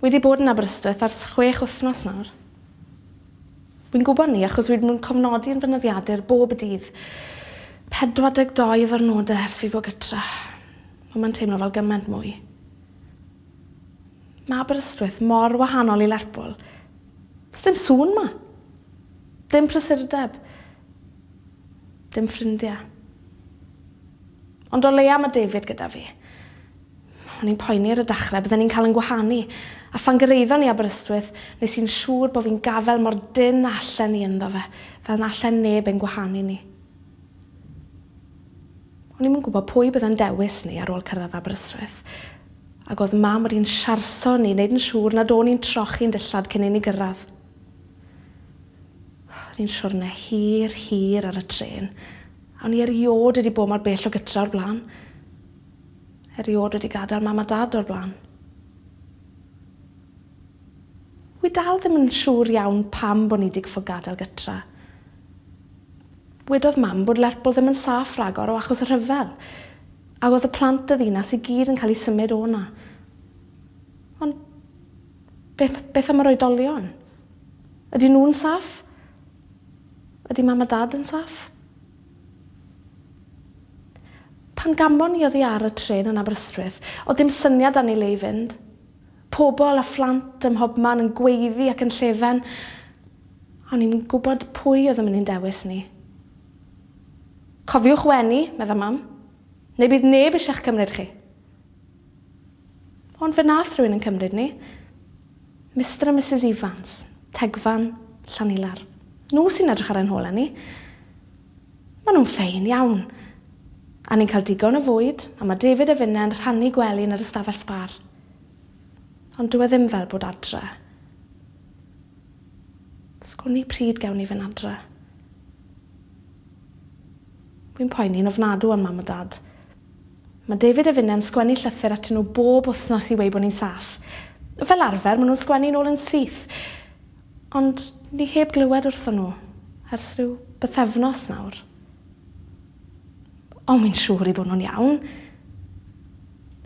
Wi 'di bod yn Aberystwyth ers chwech wythnos nawr. Wi'n gwybod 'ny achos wi 'di bod yn cofnodi yn fy nyddiadur bob dydd. 42 o ddiwrnode ers fi fod gytre. Ond mae'n teimlo fel gymaint mwy. Mae Aberystwyth mor wahanol i Lerpwl. Sdim sŵn 'ma. Dim prysurdeb. Dim ffrindiau. Ond o leia mae David gyda fi. O'n i'n poeni ar y dechrau bydden ni'n cael yn gwahanu, a phan gyraeddon ni Aberystwyth, nes i'n siŵr bod fi'n gafael mor dynn a allen i ynddo fe, fel na allen neb ein gwahanu ni. O'n i'm yn gwybod pwy bydde'n dewis ni ar ôl cyrraedd Aberystwyth, ac oedd mam wedi'n siarso ni wneud yn siŵr nad o'n i'n trochi'n dillad cyn i ni gyrraedd. Oedd hi'n siwrne hir, hir ar y trên, a o'n i erioed wedi bod mor bell o gytre o'r blaen. Erioed wedi gadael mam a dad o'r blaen. Wi dal ddim yn siŵr iawn pam bod ni 'di gfod gadael gytra. Wedodd mam bod Lerpwl ddim yn saff ragor o achos y rhyfel, ac oedd y plant y ddinas i gyd yn cael eu symud o 'na. Ond beth, beth am yr oedolion? Ydy nhw'n saff? Ydy mam a dad yn saff? Pan gamon ni oddi ar y trên yn Aberystwyth, o'dd dim syniad 'da ni le i fynd. Pobol a phlant ym mhobman yn gweiddi ac yn llefen. O'n i'm yn gwybod pwy oedd yn mynd i'n dewis ni. Cofiwch wenu, medda mam. Neu bydd neb eisiau'ch cymryd chi. Ond fe nath rhywun yn cymryd ni. Mister a Misus Evans, Tegfan, Llanilar. Nhw sy'n edrych ar ein hôl ni. Maen nhw'n ffein iawn. A ni'n cael digon o fwyd, a mae David a finne yn rhannu gwely yn yr ystafell sbâr. Ond dyw e ddim fel bod adre. Sgwn i pryd gewn ni fynd adre. Fi'n poeni'n ofnadw am mam a dad. Mae David a finne'n sgwennu llythyr atyn nhw bob wythnos i weud bod ni'n saff. Fel arfer, maen nhw'n sgwennu nôl yn syth. Ond ni heb glywed wrthon nhw ers rhyw bythefnos nawr. Ond wi'n siŵr eu bod nhw'n iawn.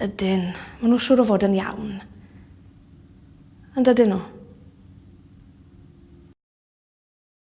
Ydyn, maen nhw siŵr o fod yn iawn. Yn dydyn nhw?